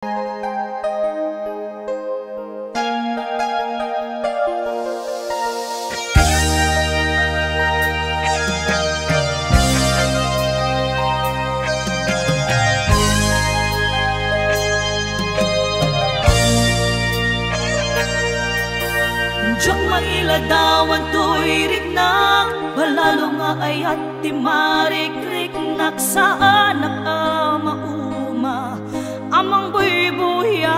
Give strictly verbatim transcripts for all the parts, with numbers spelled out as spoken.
Diak mailadawan toy riknak, palalo nga ayat ti marikriknak, saanak a mauma a mangbuybuya,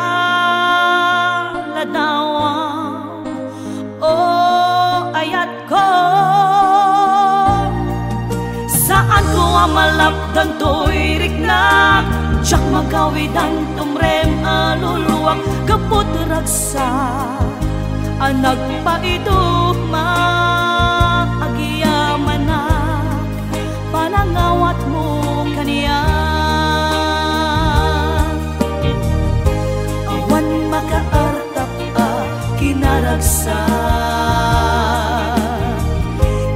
ladawam, o ayatko. Saanko a malapdan toy riknak, diak magawidan tumrem a luluak, gapu ti ragsak a nagpaiduma, agyamanak, panangawatmo kaniak. Awan makaartap a kinaragsak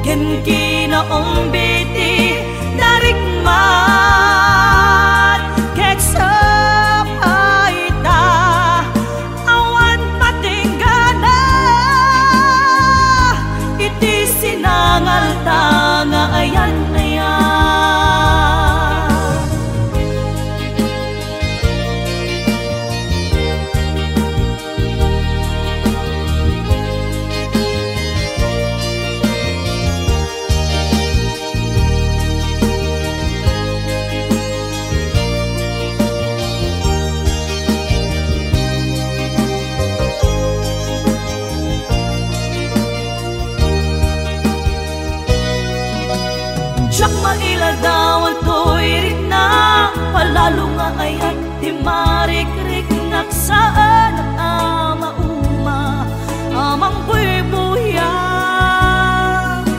ken kinaumbi ti narikmat, ket sapay ta awan patinggana iti sinangalta nga ayan-ayan. Diak mailadawan toy riknak, palalo nga ayat ti marikriknak, saanak a mauma a mangbuybuya,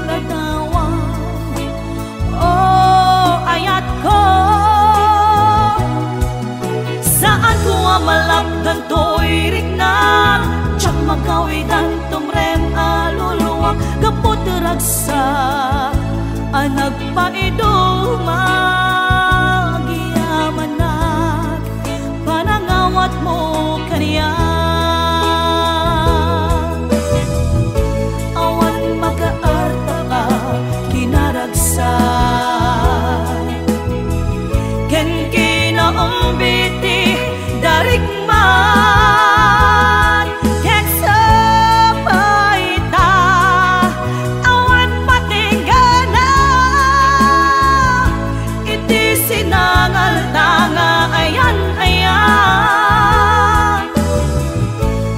ladawam, o ayatko. Saanko a malapdan toy riknak, diak magawidan tumrem a luluak, gapu ti ragsak a nagpaiduma, agyamanak, panangawatmo kaniak. Awan makaartap a kinaragsak ken kinaumbi ti narikmat, ket sapay ta awan patinggana iti sinangalta nga ayan-ayan.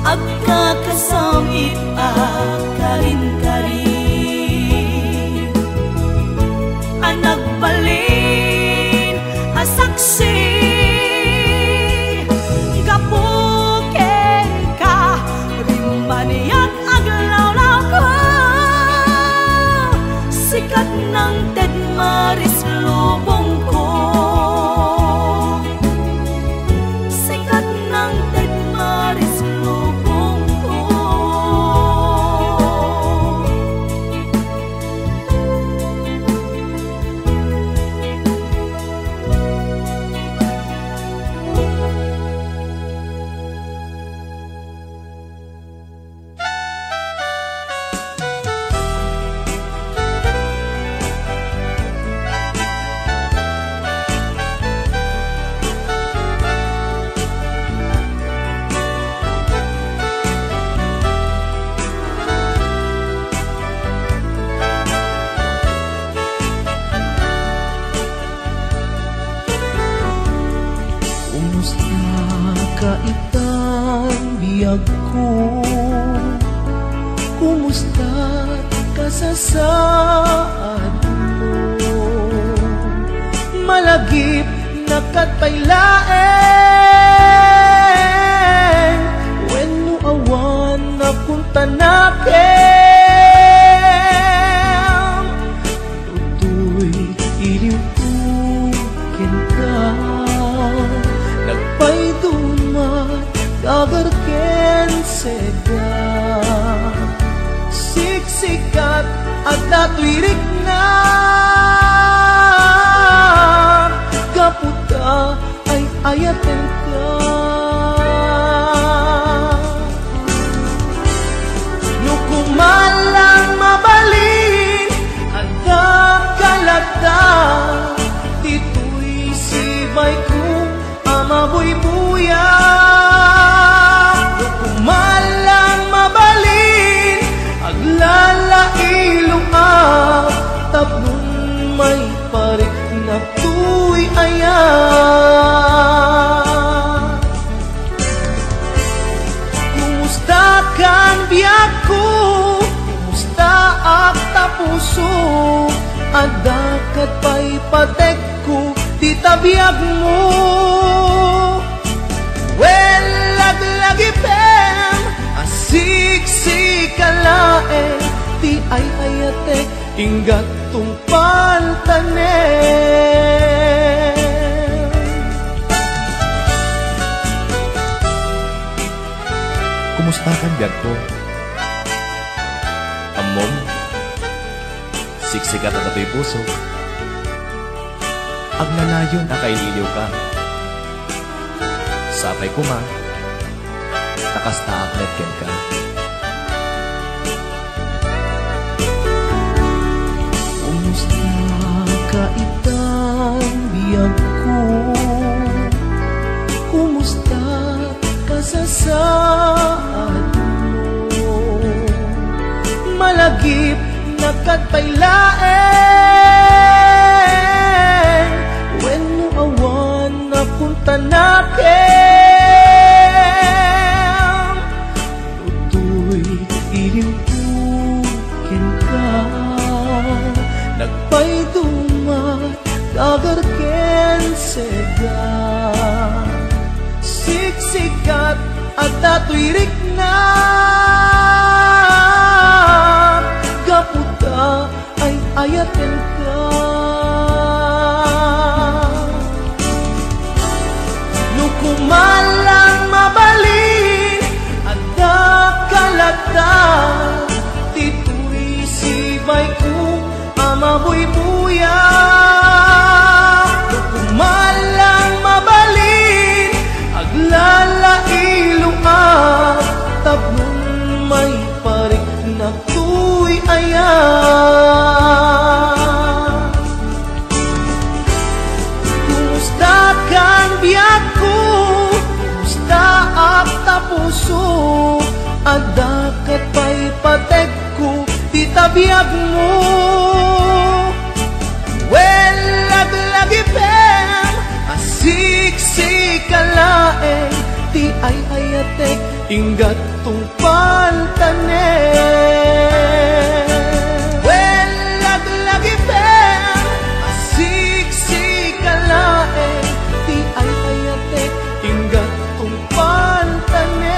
Agkakasam-it a karinkarin a nagbalin a saksi gapu kenka, rimmaniak aglawlawko, sikat nang ted maris lubongko. Sikat nang ted maris lubongko. Kumusta ka itan, biagko? Kumusta kasasaadmo? Malagipnaka pay laeng wenno awan a kuntanakem? Toy iliwko kenka, nagpaiduma, dagar ken seda. Siksikat a datoy riknak, gapu ta ay-ayatenka. Puso, adda ket pay patekko ti tabiagmo. Wen, laglagipem a siksika laeng ti ay-ayatek, inggat tungpaltanen. Kumusta kan biagko? Ammom, siksikat a datoy pusok. Agnanayon a kailiwka. Sapay koma, ta kastaak met kenka. Kumusta ka itan biagko? Kumusta kasasaadmo? Malagipna ket pay laeng wenno awan napuntanakem. Toy ilimpo kenka, nagpayduma, dagar ken sega. Siksikat a datoy rikna, gapu ta ay-ayatenka. No kumalang mabalin, adda kalata, ditoy sibayko a mabuybuya. No kumalang mabalin, aglalailoak tapno maipariknak toy aya. Kumusta kan biagko? Kumusta ak ta puso? Adda ket pay patekko ti tabiagmo. Wen, laglagipem a siksika laeng ti ay-ayatek, inggat tungpaltanen. Wen, laglagipem a siksika laeng ti ay-ayatek, inggat tungpaltanen.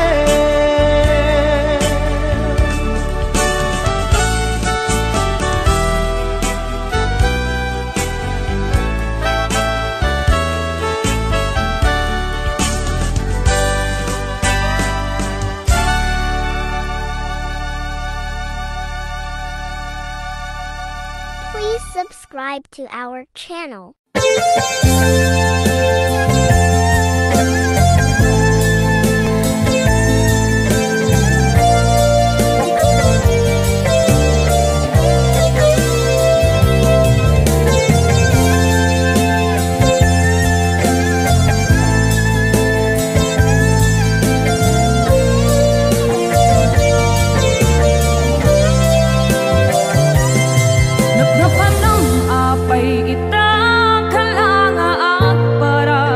Please subscribe to our channel. Napnapanem apay ita, kala nga agpara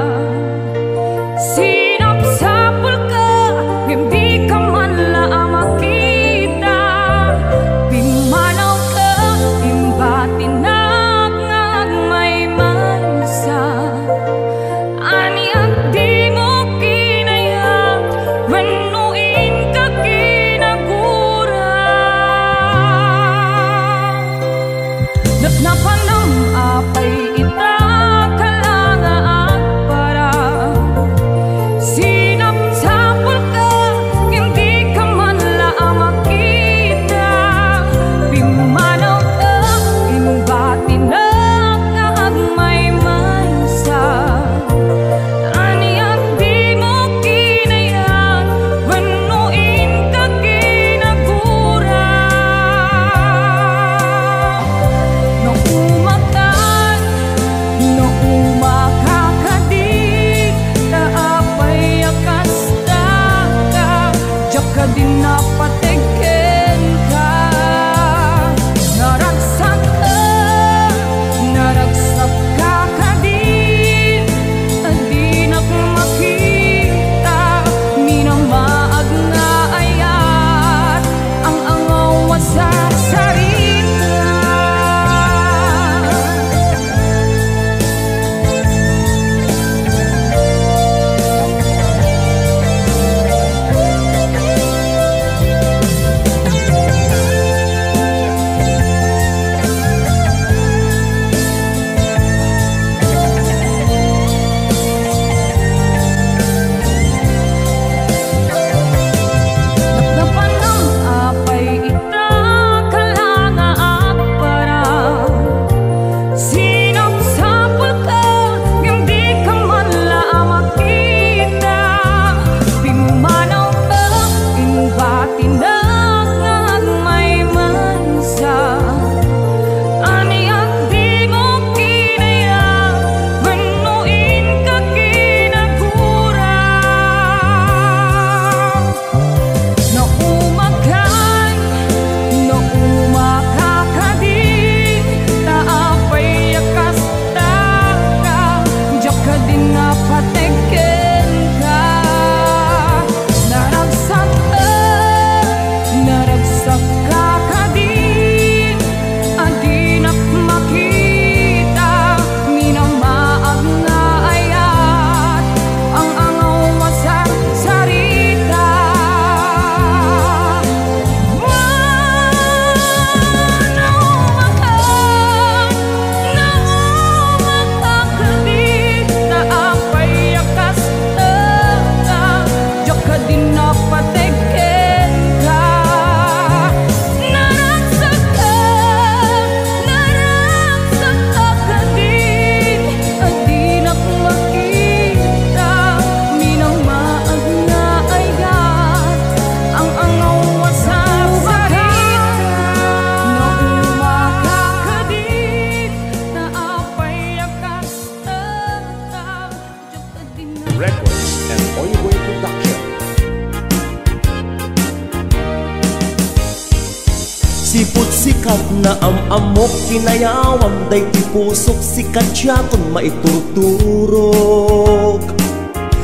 Kat naam-ammok kinayawam daytoy pusok, sika diakon maiturturog.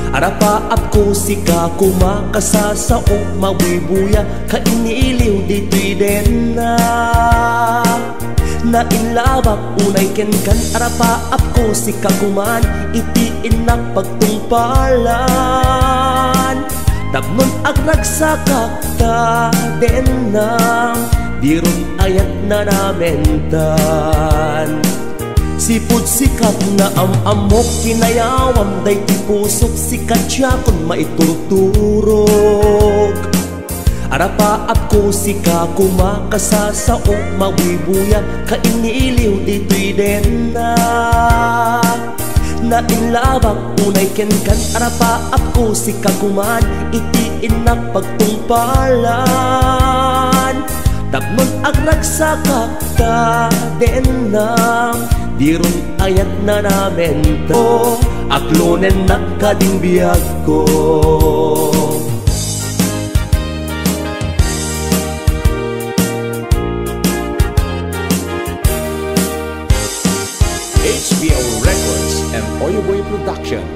Arapaapko sika koma, kasasao, mabubuya, kainiliw ditoy denna. Nailabak unay kenkan, arapaapko sika koman, iti innak pagtungpalan. Tapnon agragsakak ta dennam, diron ayat nanamentan. Sipud sikat naam-ammok kinayawam daytoy pusok, sika diakon maiturturog. Arapaapko sika koma, kasasao, mabubuya, kainiliw ditoy denna. Nailabak unay kenkan, arapaapko sika koman, iti innak pagtungpalan. Tapnon agragsakak ta dennam, diron ayat nanamentan. Aklonennak kadin biagko. H B O Records and Oyoboy Production.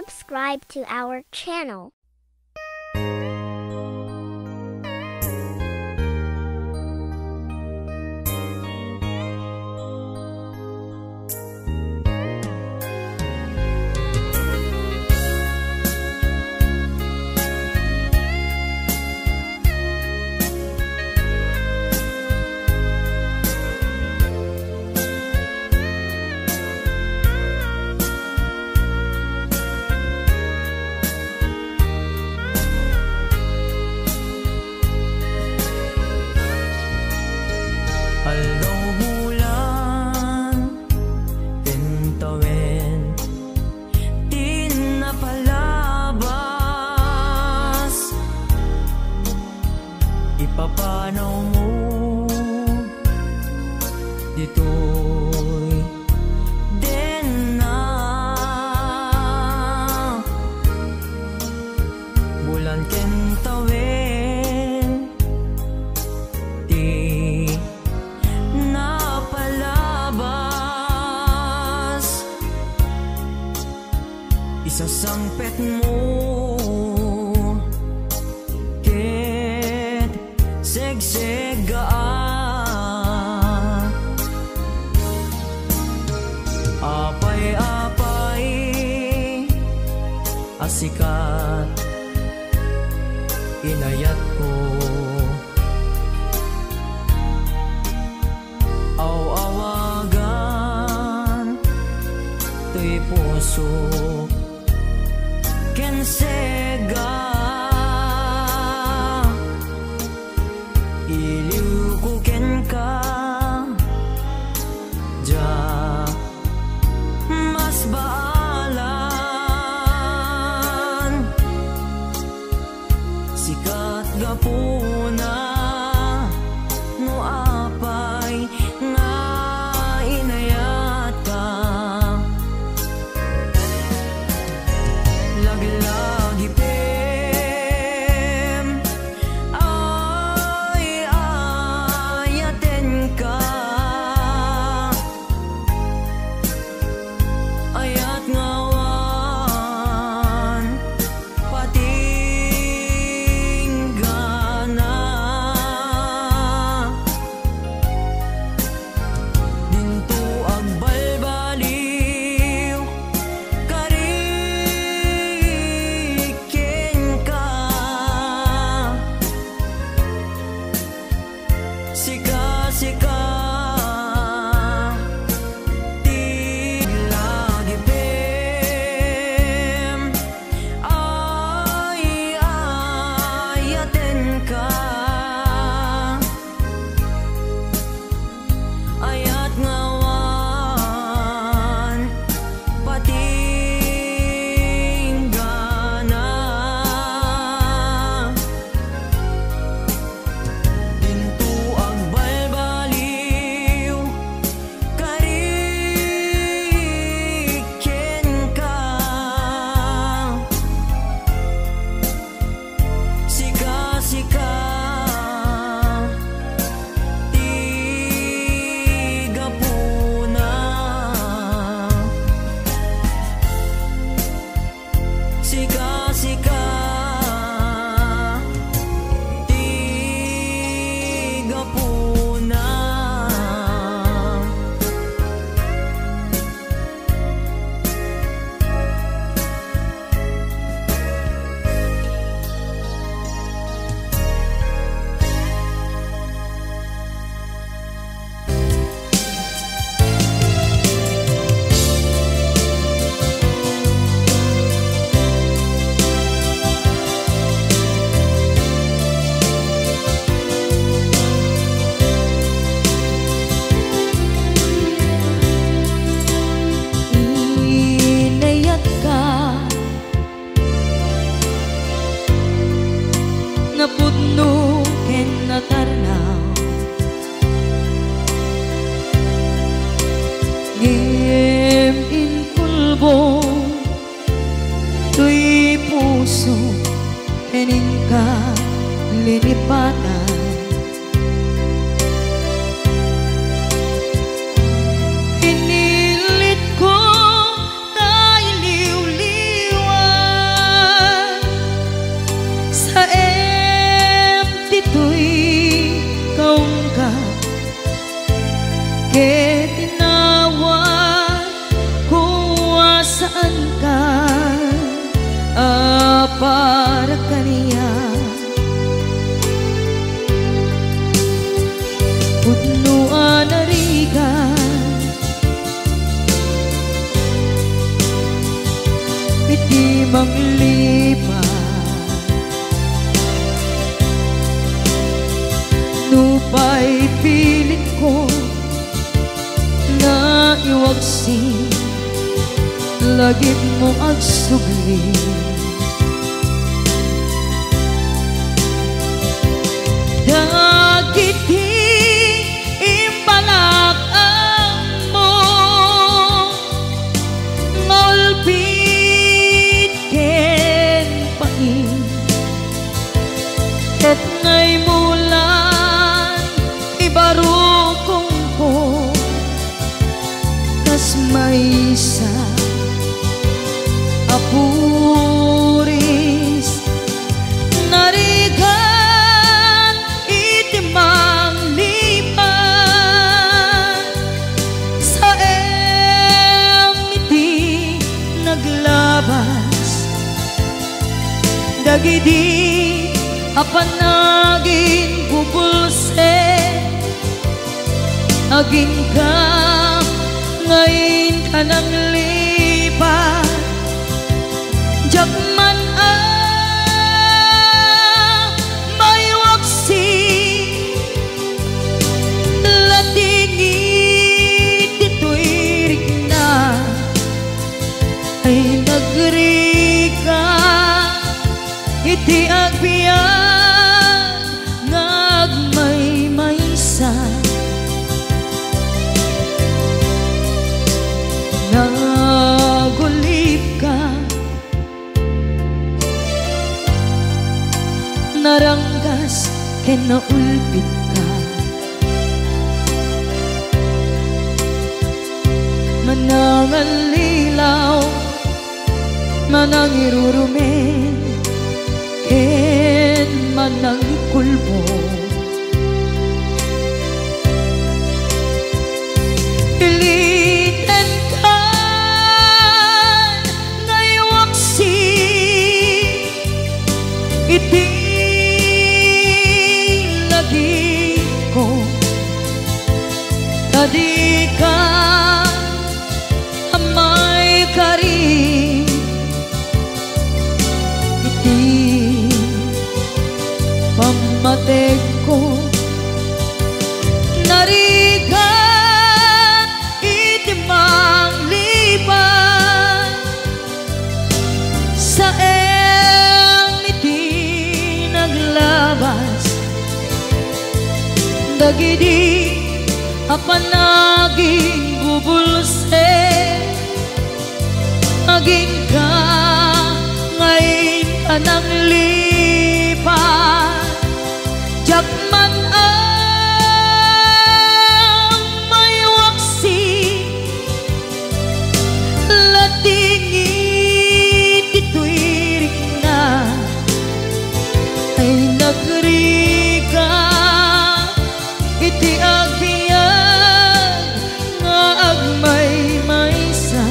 Subscribe to our channel. Aldaw, bulan ken tawen ti napalabas. Ipapanawmo ditoy denna. Bulan ken tawen ti napalabas. Isasangpetmo ket segsegaak. Apay, apay a sikat inayatko. Aw-awagan toy puso ken sega. Iliwko kenka, diak masbaalan. Sikat gapuna no apay nga inayatka. Laglagipem, ay-ayatenka. Ayat nga awan patinggana. Dinto agbalbaliw, karik kenka. Sika, sika, ti lagipem, ay-ayatenka. Ayat nga awan patinggana. Dinto agbalbaliw, karik kenka. Sika, sika, ti gapuna. Sika, sika, ti gapuna. Inayatka napudno ken natarnaw. Ngem inkulbong toy puso ken inka linipatan. Inilitko ta iliwliwa para kaniak. Pudno a narigat iti manglipat. Nupay pilitko nga iwaksi, lagipmo agsubli. Dagiti imbalak-ammo nga ulpit ken pain, ket naimulan ibarukongko kas maysa a puris. Narigat iti manglipat, saem iti naglabas dagidi a panaginbubulsek. Aginka nga inka nanglipat, diak man a maiwaksi. Lating iti tuirikna ay nagrigat iti agbiag nga agmaymaysa. Nagulipka, naranggas ken naulpitka. Manangallilaw, manangirurumen, ken manangikulbod. Ilitenkan nga iwaksi iti lagipko, ta dika a maikari iti pammategko. Narigat iti manglipat, saem iti naglabas dagidi a panaginbubulsek. Aginka nga inka nanglipat, diak man a maiwaksi. Lating iti tuirikna ay nagrigat iti agbiag nga agmaymaysa.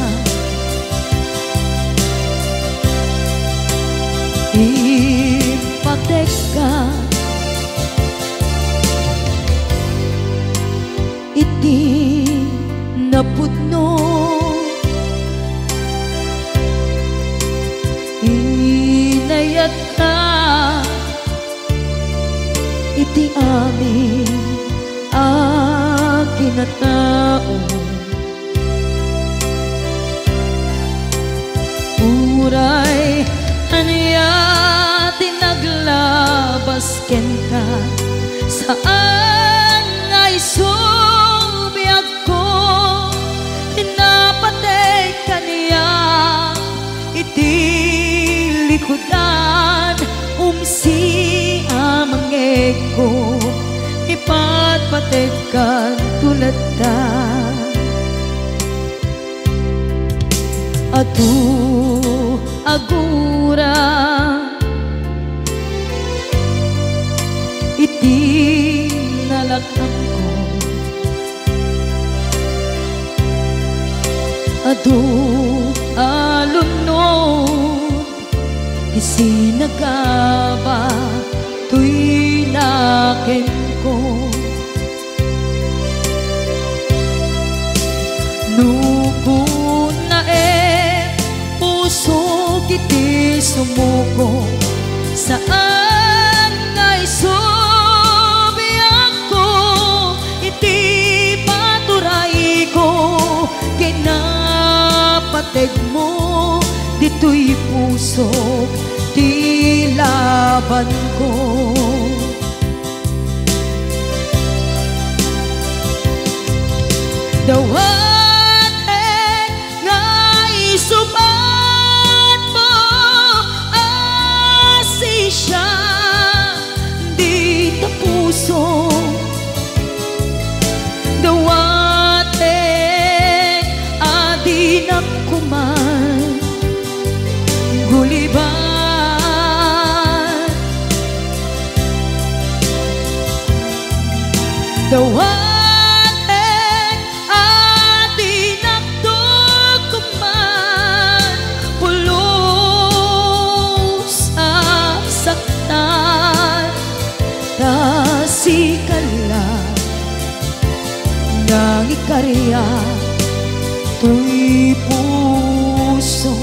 Impatekka iti napudno, inayatka iti amin a kinatao. Uray ania ti naglabas kenka, saan nga isu biagko, pinapateg kaniak iti likudan, umsi a mangngegko, ipatpategkanto latta. Adu a gura iti nalak-amko. Adu a lumnod Isinagaba toy nakenko. No kunnaem pusok iti sumuko, saan nga isubiakko iti paturayko, kinapategmo ditoy pusok ti labanko. Dawatek nga isubatmo a sisiak dita puso. Dawatek a dinak koman guliban. Dawatek a dinak koman pulos a saktan. Ta sika la nangikariak toy puso.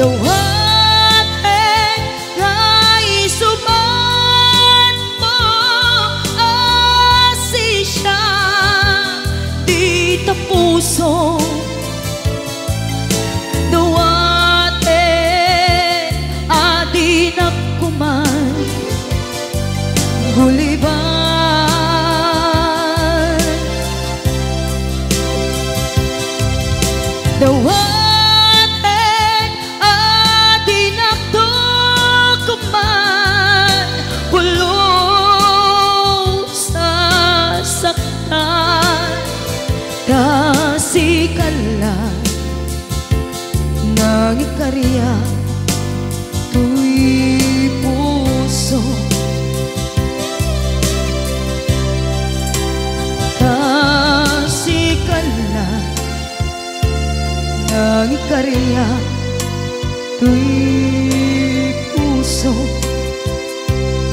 Dawatek nga isubatmo a sisiak dita puso. Dawatek a dinak koman guliban. Dawatek a dinak koman pulos a saktan. Ta sika la nangikariak toy puso. Ta sika la nangikariak toy puso.